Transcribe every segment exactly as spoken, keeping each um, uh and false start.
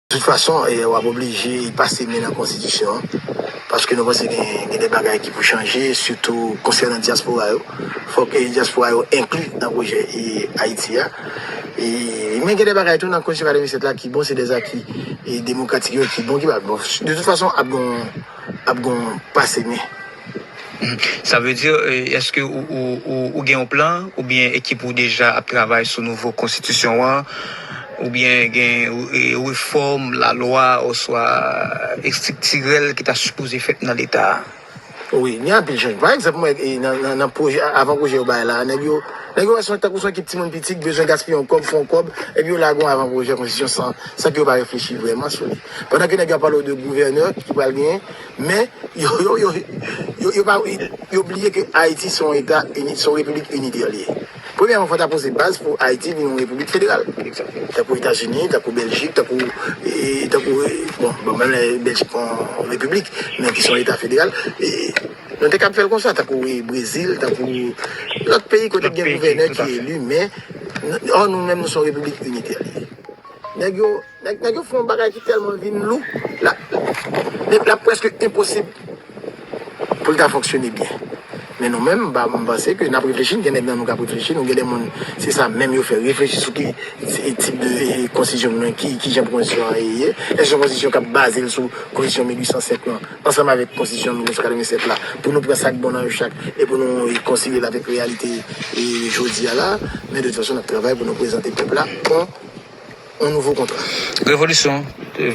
tout fason, e, w ap oblije pase men nan konstitisyon an, paske nou panse gen, gen de bagay ki pou chanje, sitou konsènan dyaspora yo. Fòk, e, dyaspora yo enkli nan pwojè, e, Ayiti a. E, men gen de bagay tou nan konstitisyon katrevennsèt la ki bon, se de zaki, e, demokratik yo ki bon, ki pa bon. De tout fason, ap gon, ap gon pase men. Sa vle di, e, èske ou, ou, ou, ou gen yon plan, oubyen ekip ou deja ap travay sou nouvo konstitisyon an, oubyen gen, e, refòm lalwa oswa estriktirèl ki ta sipoze fèt nan Leta a? Wi, gen anpil chanjman. Pa egzanp, mwen, e, nan, nan, nan pwojè, avan pwojè yo bay la, nèg yo, nèg yo wè se yon, tankou se yon ekip timoun piti ki bezwen gaspiye yon kòb, fè yon kòb, epi yo lage yon avan pwojè konstitisyon san, san ke yo pa reflechi vrèman sou li. Pandan ke nèg yo ap pale w de gouvènè ki pral genyen, men yo, yo, yo, yo, yo, pa, yo bliye ke Ayiti se yon eta ini, se yon repiblik initè li ye. Premyèman, fò ta poze baz pou Ayiti vin yon repiblik federal. Tankou Etazini, tankou Bèljik, tankou, e, tankou, e, bon, bon, menm lè Bèljik pa yon repiblik, men ki se yon eta federal, e, nou te kab fè l konsa, tankou, e, Brezil, tankou lòt peyi kote gen gouvènè ki eli, men, n-, ò, nou menm, nou se yon repiblik initè li ye. Nèg yo, nèg, nèg yo fè yon bagay ki tèlman vin lou, la, l ap prèske enposib pou l ta fonksyone byen. Men nou menm, m pa, m panse ke n ap reflechi, gen nèg nan nou k ap reflechi, nou gen de moun, se sa menm yo fè, reflechi sou ki, e, tip de, e, konstitisyon nou, ki, ki jan pou konstitisyon an ye, èske se yon konstitisyon k ap baze l sou konstitisyon mil uit san senk lan, ansanm avèk konstitisyon mil nèf san katrevennsèt la, pou nou pran sa k bon nan yo chak, e pou nou, e, konsilye l avèk reyalite, e, jodi a la, men de tout fason, n ap travay pou nou prezante pèp la yon yon nouvo kontra. Revolisyon, e,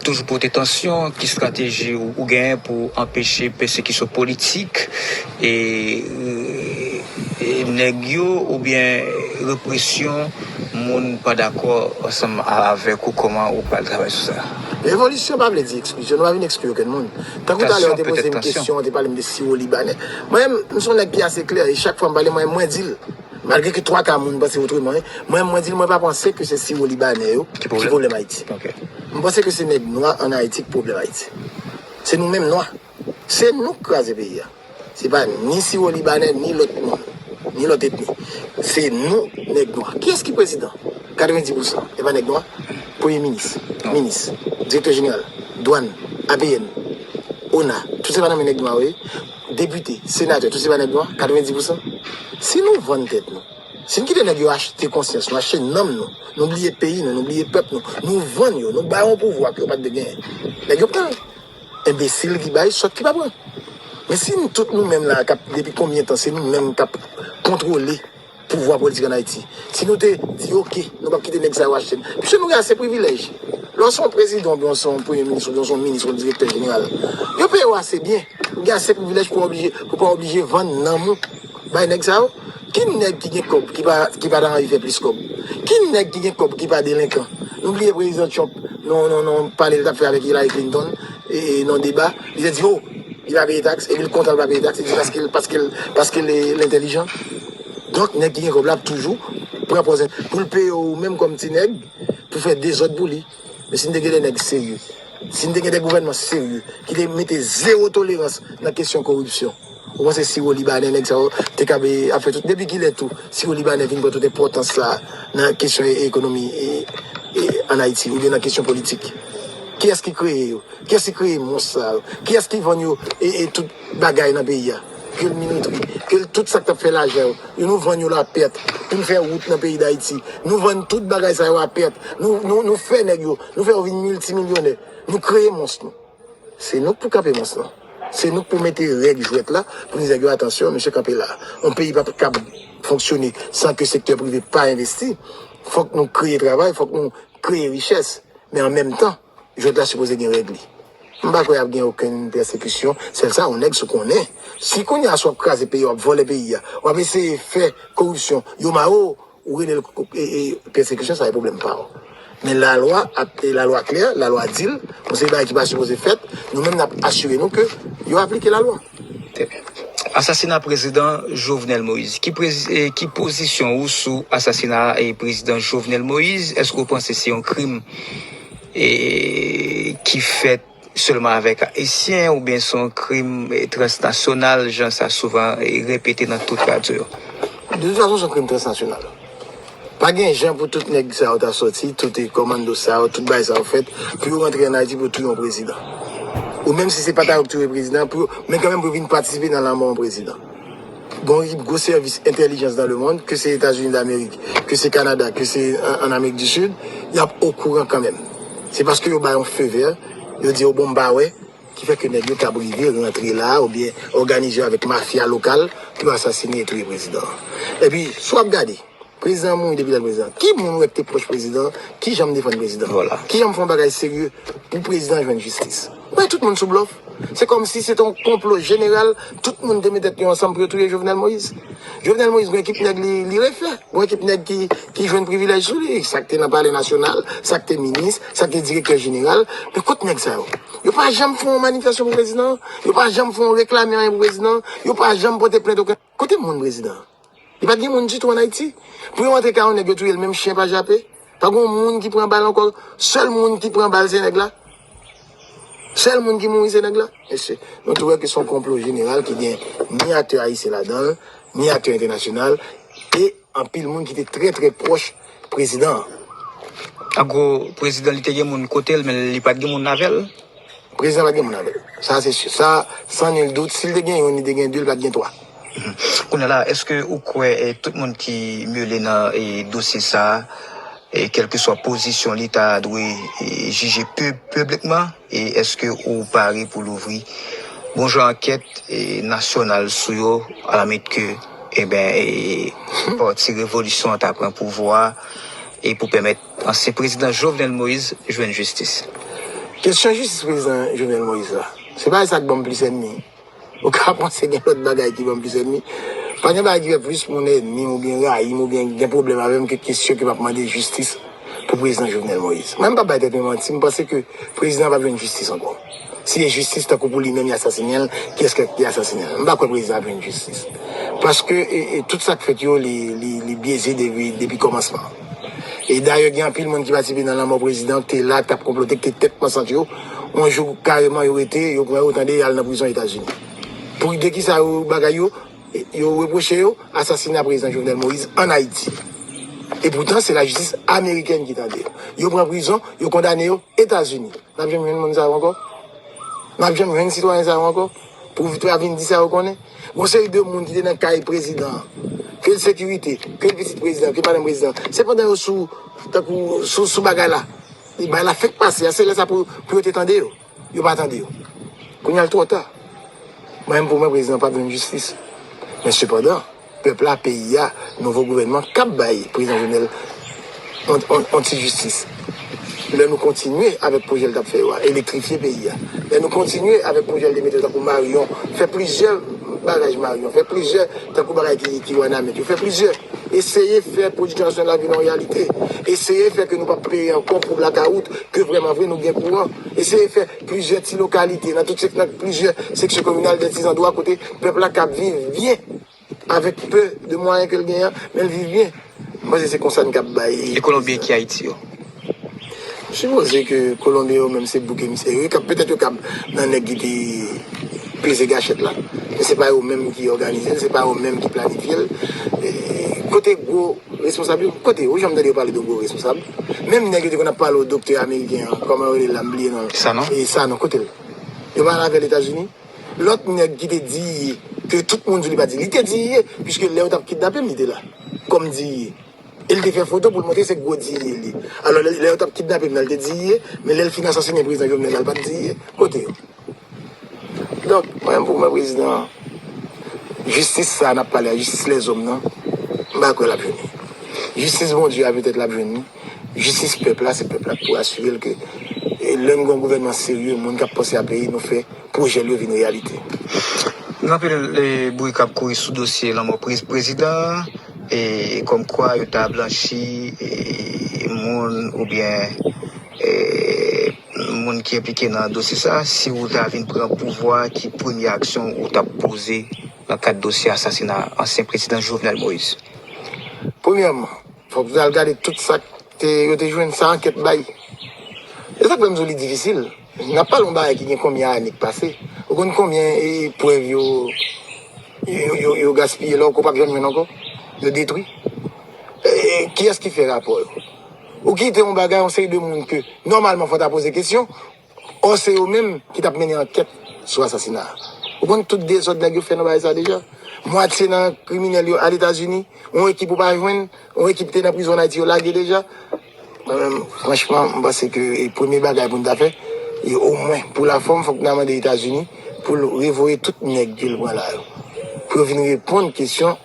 toujou pote tansyon, ki estrateji ou, ou genyen pou anpeche pèsekisyon politik e, e nèg yo oubyen represyon moun pa dakò ansanm avèk ou, kòman ou pral travay sou sa? Revolisyon pa vle di eksklizyon, nou pa vin ekskli okenn moun. Tankou talè ou te poze m kesyon, ou te pale m de siwo libanè. Mwen menm, m se yon nèg ki ase klè, e chak fwa m pale, mwen, mwen di l. Malgre ke twa ka moun panse otreman, wi. Mwen, mwen di l, mwen pa panse ke se siwo libanè yo ki pwoblèm Ayiti. M panse ke se nèg nwa ann Ayiti ki pwoblèm Ayiti. Se nou menm nwa. Se nou k kraze peyi a. Se pa ni siwo libanè, ni lòt moun, ni lòt etni. Se nou, nèg nwa. Kiyès ki prezidan? Katrevenndis pousan, e pa nèg nwa? Premye minis, minis, direktè jeneral, dwàn, A P N, ona, tout se pa nan men nèg nwa yo ye? Depite, senatè, tout se pa nèg nwa? Katrevenndis pousan? Si nou vann tèt nou, si n kite nèg yo achte konsyans nou, achte nanm nou, nou bliye peyi nou, nou bliye pèp nou, nou vann yo, nou ba yo yon pouvwa ke yo pa t dwe genyen, nèg yo pran l. Enbesil ki bay, sòt ki pa pran. Men si n tout nou menm la, k ap, depi konbyen tan, se nou menm k ap kontwole pouvwa politik ann Ayiti, si nou te di, oke, nou p ap kite nèg sa yo achte n, piske nou gen ase privilèj. Lè w se yon prezidan, oubyen w se yon premye minis, oubyen w se yon minis, ou direktè jeneral, yo peye w ase byen. Ou gen ase privilèj pou w oblije, pou w pa oblije vann nanm ou bay nèg sa yo. Ki nèg ki gen kòb ki pa, ki pa ta anvi fè plis kòb? Ki nèg ki gen kòb ki pa delenkan? Nou bliye prezidan Trump, nan, nan, nan pale l t ap fè avèk Hillary Clinton, e, e nan deba, li te di, o, li pa peye taks, epi l kontan l pa peye taks, li di paske l, paske l, paske l, l entèlijan. Donk, nèg ki gen kòb la ap toujou pran pòz pou l peye w menm kòm ti nèg pou fè dezòd pou li. Men si n te gen de nèg serye, si n te gen de gouvènman serye ki te mete zewo tolerans nan kesyon koripsyon, ou panse siwo libanè nèg sa yo te ka ap fè tout? Depi kilè tou siwo libanè vin pran tout enpòtans sa a nan kesyon e-, ekonomi e, e, ann Ayiti oubyen nan kesyon politik? Kiyès ki kreye yo? Kiyès ki kreye mons sa yo? Kiyès ki vann yo e, e tout bagay nan peyi a? Ke l minotri, ke l tout sa k t ap fè lajan yo, yo nou vann yo la pèt pou n fè wout nan peyi Dayiti. Nou vann tout bagay sa yo a pèt. Nou, nou, nou fè nèg yo, nou fè yo vin miltimilyonè. Nou kreye mons nou. Se nou k pou kanpe mons lan. Se nou k pou mete règ jwèt la pou di nèg yo, atansyon, mesye, kanpe la. Yon peyi p ap kab fonksyone san ke sektè prive pa envesti. Fòk nou kreye travay, fòk nou kreye richès. Men an menm tan, jwèt la sipoze gen règ li. M pa kwè y ap gen okenn pèsekisyon. Sèl sa, yon nèg sou konnen. Si kounye a, si w ap kraze peyi a, w ap vòlè peyi a, w ap eseye fè koripsyon, yo mare w, ou rele l ko-, e, e, pèsekisyon, sa se pwoblèm pa w. Men lalwa ap, e, lalwa klè, lalwa di l, yon seri bagay ki pa sipoze fèt, nou menm n ap asire nou ke yo aplike lalwa. Trè byen. Asasina prezidan Jovenel Moïse. Ki prezi-, e, ki pozisyon ou sou asasina, e, prezidan Jovenel Moïse? Èske w panse se yon krim, e, ki fèt sèlman avèk Ayisyen oubyen se yon krim, e, transnasyonal, jan sa souvan, e, repete nan tout radyo yo? De tout fason, se yon krim transnasyonal. Pa gen jan pou tout nèg sa yo ta sòti, tout e kòmando sa yo, tout bagay sa yo fèt, pou yo rantre ann Ayiti pou yo touye yon prezidan. Ou menm si se pa ta yo ki touye prezidan, pou yo, men kanmenm pou yo vin patisipe nan lanmò yon prezidan. Gon ekip gwo sèvis entèlijans dans le monde, ke se Etazini Damerik, ke se Kanada, ke se an, an Amerik di Sid, y ap okouran kanmenm. Se paske yo bay yon feu vert, yo di yo bon m pa wè, ki fè ke nèg yo kab rive rantre la, oubyen òganize yo avèk mafya lokal pou yo asasine e touye prezidan an. Epi, si w ap gade, prezidan an mouri depi lè l prezidan. Ki moun ou wè ki te pwòch prezidan an, ki janm defann prezidan an? Ki janm fè yon bagay serye pou prezidan an jwenn jistis? Ou wè tout moun sou blòf. Se kòmsi se te yon konplo jeneral, tout moun te met tèt yo ansanm pou yo touye Jovenel Moïse. Jovenel Moïse, gon ekip nèg li, li refè. Gon ekip nèg ki, ki jwenn privilèj sou li. Sa k te nan Palè Nasyonal, sa k te minis, sa k te direktè jeneral. Men kot nèg sa yo? Yo pa janm fè yon manifestasyon pou prezidan an. Yo pa janm fè yon reklame anyen pou prezidan an. Yo pa janm pote plent okenn. Kote moun prezidan an? Li pa t gen moun ditou ann Ayiti. Pou yo antre kay yon nèg, yo touye l, menm chen pa jape. Pa gen yon moun ki pran bal ankò. Sèl moun ki pran bal, se nèg la. Sèl moun ki mouri, se nèg la. Mesye, nou tou wè ke se yon konplo jeneral ki gen ni aktè ayisyen ladan l, ni aktè entènasyonal, e anpil moun ki te trè, trè pwòch prezidan an. An gwo, prezidan li te gen moun kote l, men li pa t gen moun avè l. Prezidan pa t gen moun avè l. Sa, se si. Sa, san nil dout, si l te gen youn, li te gen de, li pa t gen twa. Kounye a la, èske ou kwè, eh, tout moun ki mele nan, eh, dosye sa a, eh, kèlkeswa pozisyon li, ta dwe, eh, jije pib-, piblikman? E èske ou pare pou louvri bon jan ankèt, eh, nasyonal sou yo, alamit ke, eben, eh, pati revolisyon an ta pran pouvwa a, e pou pèmèt ansyen prezidan Jovenel Moïse jwenn jistis? Kesyon jistis prezidan Jovenel Moïse la, se pa sa k ban m plis ènmi. Ou ka panse gen lòt bagay ki ban m plis ènmi. Pa gen bagay ki fè plis moun ènmi m oubyen rayi m oubyen gen pwoblèm avè m ke kesyon ke m ap mande jistis pou prezidan Jovenel Moïse. Mwen, m p ap bay tèt mwen manti, m panse ke prezidan an p ap jwenn jistis ankò. Si e jistis tankou pou li menm y asasinen l, kiyès ki, ki asasinen l? M pa kwè prezidan ap jwenn jistis. Paske, e, e, tout sa k fèt yo, li, li, li byeze depi, depi kòmansman. E dayè, gen anpil moun ki patisipe nan lanmò prezidan, ki te la, ki t ap konplote, ki te tèt pansant yo. Yon jou, kareman, yo rete, yo pran yo, tande, y al nan prizon Etazini. Pou de kisa yo bagay yo, yo repwoche yo asasina prezidan Jovenel Moïse ann Ayiti. E poutan, se lajistis amerikèn ki tande yo. Yo pran prizon, yo kondane yo Etazini. N ap janm jwenn moun sa yo ankò? N ap janm jwenn sitwayen sa yo ankò? Pou ta vin di sa yo konnen? Gon seri de moun ki te nan kay prezidan an, ke l sekirite, ke l pitit prezidan, ke madanm prezidan, se pandan yo sou, tankou, sou, sou bagay la, bagay la fenk pase a, se lè sa pou, pou yo te tande yo. Yo pa tande yo. Kounye a l twò ta. Mwen menm pou mwen, prezidan p ap jwenn jistis. Men sepandan, pèp la, peyi a, nouvo gouvènman k ap bay prezidan Jovenel yon, yon, yon ti jistis. Lè nou kontinye avèk pwojè l t ap fè yo a, elektrifye peyi a. Lè nou kontinye avèk pwojè l te mete yo tankou Marion, fè plizyè baraj Marion, fè plizyè tankou bagay ki, ki Wanament yo, fè plizyè. Eseye fè pwodiksyon nasyonal la vin yon reyalite. Eseye fè ke nou p ap peye ankò pou blakawout, ke vrèman vre nou gen kouran. Eseye fè plizyè ti lokalite, nan tout sèk-, nan plizyè seksyon kominal, de ti zandwa kote pèp la ka viv byen, avèk pe de mwayen ke l genyen, men l viv byen. M panse se konsa n kab bay. E Kolonbyen ki Ayiti yo? M sipoze ke Kolonbyen yo menm se bouk emisè yo, yo kab, petèt yo kab nan nèg ki te peze gachèt la. Men se pa yo menm ki òganize l, se pa yo menm ki planifye l. E, kote gwo responsab yo, kote yo? Ou janm tande yo pale de gwo responsab? Menm nèg yo te konn ap pale w, doktè ameriken an, kòman yo rele l la, m bliye non l. Sanon? E Sanon, kote l? Yo pa al avè l Etazini? Lòt nèg ki te diye, ke tout moun di li pa diye, li te diye, piske lè yo t ap kidnape m, li te la, kòm diye. E l te fè foto pou l montre se gwo diye li. Alò, lè, lè yo t ap kidnape m nan, l te diye, men lè l fin asasinen prezidan Jovenel la, l pa t diye. Kote yo? Donk, mwen, pou mwen, prezidan an, jistis sa a n ap pale a, jistis lèzòm nan, m pa kwè l ap jwenn li. Jistis Bondye a, petèt, l ap jwenn li. Jistis pèp la, se pèp la ki pou asire l ke, e, lè n gen yon gouvènman serye, moun k ap panse a peyi, nou fè pwojè l yo vin reyalite. Gen anpil, e, bri k ap kouri sou dosye lanmò prez-, prezidan an, e, kòmkwa yo ta blanchi, e, moun oubyen, e, moun ki enplike nan dosye sa. Si w ta vin pran pouvwa, ki premye aksyon ou t ap poze nan kad dosye asasina ansyen prezidan Jovenel Moïse? Premyèman, fòk nou al gade tout sa k te, yo te jwenn, sa ankèt bay. E sa k fè m di w li difisil. N ap pale yon bagay ki gen konbyen ane k pase. Ou konn konbyen, e, prèv yo, yo, yo, yo gaspiye la, ou pa p janm jwenn ankò? Yo detwi. E, Kiyès ki fè rapò yo? Ou kite yon bagay, yon seri de moun ke nòmalman fò ta poze kesyon, ò se yo menm ki t ap mennen ankèt sou asasina a. Ou konn tout dezòd nèg yo fè nan bagay sa deja? Mwatye nan kriminèl yo al Etazini, yon ekip ou pa jwenn, yon ekip te nan prizon ann Ayiti yo lage deja. Mwen menm, franchman, m panse ke e premye bagay pou n ta fè, e omwen pou lafòm, fòk n ta mande Etazini pou l revoye tout nèg ke l pran la yo, pou yo vin reponn kesyon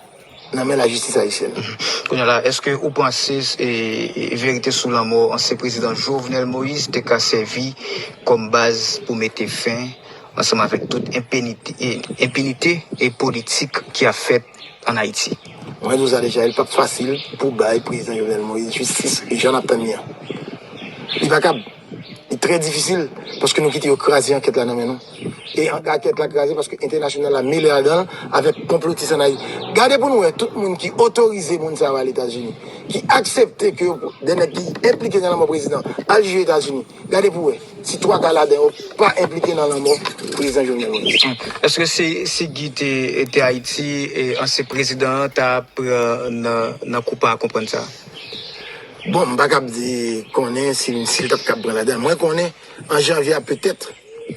nan men lajistis ayisyèn. Kounye a la, èske ou panse e, e, verite sou lanmò ansyen prezidan Jovenel Moïse te ka sèvi kòm baz pou mete fen ansanm avèk tout enpenite, e, enpinite e politik ki ap fèt ann Ayiti? Mwen di w sa deja, li p ap fasil pou bay prezidan Jovenel Moïse jistis jan n ap tann li an. Li pa kab. Li trè difisil paske nou kite yo kraze ankèt la nan men nou. E an- ankèt la kraze paske entènasyonal la mele ladan l avèk konplotis ann Ayiti. Gade pou nou wè tout moun ki otorize moun sa yo al Etazini, ki aksepte ke yo- de nèg ki enplike nan lanmò prezidan al jije Etazini. Gade pou wè si twa ka ladan yo pa enplike nan lanmò prezidan Jovenel Moïse. Èske si, si Guy te, te Ayiti, e ansyen prezidan an t ap pran nan, nan kou pa konprann sa? Bon, m pa kab di konnen si, si l t ap kab pran ladan l. Mwen konnen, an janvye a petèt,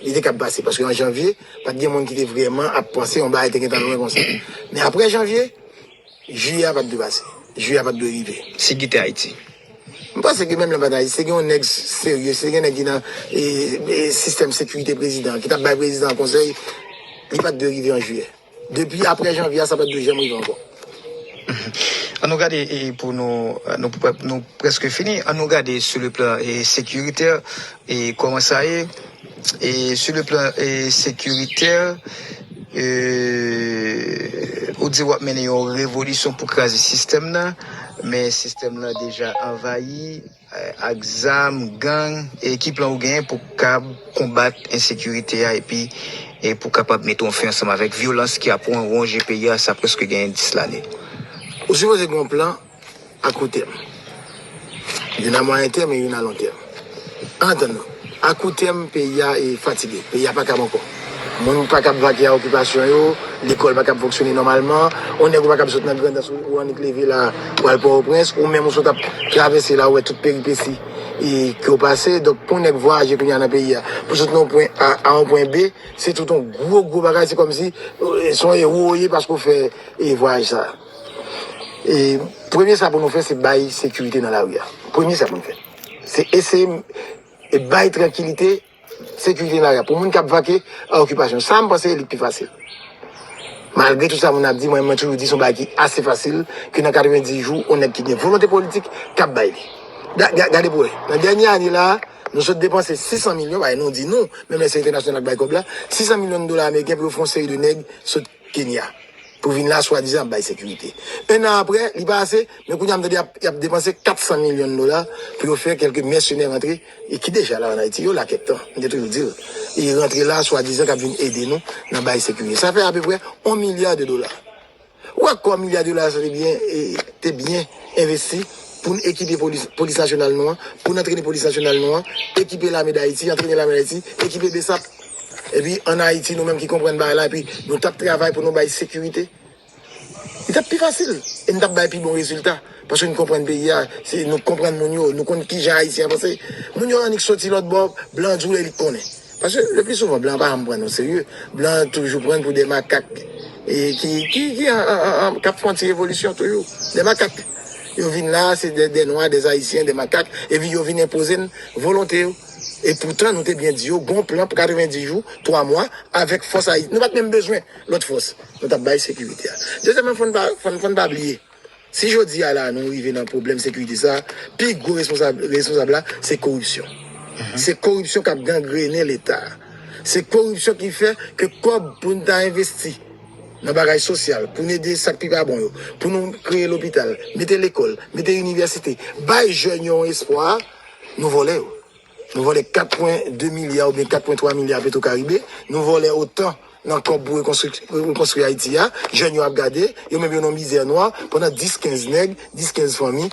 li te kab pase. Paske an janvye, pa t gen moun ki te vrèman ap panse yon bagay te gentan lwen konsa. Men apre janvye, jiyè a pa t dwe pase. Jiyè a pa t dwe rive. Si Guy te Ayiti? M panse ke menm lè l pa t Ayiti, se gen yon nèg serye, se gen nèg ki nan e, e, sistèm sekirite prezidan, ki t ap bay prezidan an konsèy, li pa t dwe rive an jiyè. Depi apre janvye a, sa pa t dwe janm rive ankò. An nou gade, e, pou nou, nou, nou prèske fini, an nou gade sou le plan e, sekiritè, e, kòman sa ye. E, sou le plan e, sekiritè, e, ou di w ap mennen yon revolisyon pou kraze sistèm nan, men sistèm nan deja anvayi e, ak zam, gang, e ki plan ou genyen pou kab konbat ensekirite a epi e pou kapab mete yon fen ansanm avèk vyolans ki ap won- wonje peyi a, sa prèske genyen dis lane? Ou sipoze gen yon plan a kou tèm. Youn a mwayen tèm e youn a lon tèm. Ann antann nou. A kou tèm, peyi a e fatige. Peyi a pa kab ankò. Moun pa kab vake a okipasyon yo, lekòl pa kab fonksyone nòmalman, yon nèg ou pa kab sot nan Grandans ou, ou annik leve la, ou al Pòtoprens, ou menm ou sot ap travèse la, ou wè tout peripesi e, ke w pase. Donk, pou yon nèg vwayaje kounye a nan peyi a, pou sot nan yon pwen A a yon pwen B, se tout yon gwo, gwo bagay, se kòmsi e, se yon ewo w ye paske w fè e, vwayaj sa a. E, premye sa pou nou fè, se bay sekirite nan lari a. Premye sa pou nou fè. Se eseye e, bay trankilite, sekirite nan lari a. Pou moun k ap vake a okipasyon. Sa, m panse, e li k pi fasil. Malgre tout sa moun ap di, mwen, mwen toujou di, se yon bagay ki ase fasil, ke nan katrevenndis jou, yon nèg ki gen volonte politik, k ap bay li. Ga- ga- gade pou wè. Nan dènye ane la, nou sot depanse sisan milyon, bay nou di nou, menm lè se entènasyonal k bay kòb la, sisan milyon dola ameriken pou yo fè yon seri de nèg sot Kenya. Pou vin la, swadizan ap bay sekirite. En an apre, li pa ase, men kounye a m tande y ap, y ap depanse katsan milyon dola pou yo fè kèlke mèsenè rantre, e ki deja la ann Ayiti, yo la kèk tan, m te toujou di l. E rantre la, swadizan k ap vin ede nou nan bay sekirite. Sa fè apeprè yon milya de dola. Ou wè kò milya de dola sa te byen, e, te byen envesti pou n ekipe polis, polis nasyonal nou an, pou n antrene polis nasyonal nou an, ekipe lame d Ayiti, antrene lame d Ayiti, ekipe BSAP. Epi ann Ayiti, nou menm ki konprann bagay la, epi nou t ap travay pou nou bay sekirite. Li t ap pi fasil. E n t ap bay pi bon rezilta. Paske n konprann peyi a, se, nou konprann moun yo, nou konn kijan Ayisyen an panse. Moun yo annik soti lòt bò, blan an di w lè li konnen. Paske le pli souvan, blan an pa janm pran n o serye. Blan an toujou pran n pou de makak. E ki, ki, ki an, an, an, an, k ap fè yon ti revolisyon toujou. De makak. Yo vin la, se de, de nwa, de Ayisyen, de makak. Epi yo vin enpoze n volonte yo. E poutan, nou te byen di yo, gon plan pou katrevenndis jou, twa mwa, avèk fòs Ayiti. Nou pa t menm bezwen lòt fòs. Nou t ap bay sekirite a. Dezyèmman, fò n pa, fò n, fò n pa bliye. Si jodi a la, nou rive nan pwoblèm sekirite sa, pi gwo responsab, responsab la, se koripsyon. Se koripsyon k ap gangrene Leta. Se koripsyon ki fè ke kòb pou n ta envesti nan bagay sosyal, pou n ede sa k pi pa bon yo, pou nou kreye lopital, mete lekòl, mete inivèsite, bay jèn yo yon espwa, nou vòlè yo. Nou vòlè kat pwen de milya oubyen kat pwen twa milya Petwokaribe. Nou vòlè otan nan kòb pou rekonstri, rekonstri Ayiti a. Jèn yo ap gade, yo menm yo nan mizè nwa, pandan dis, kenz nèg, dis, kenz fanmi.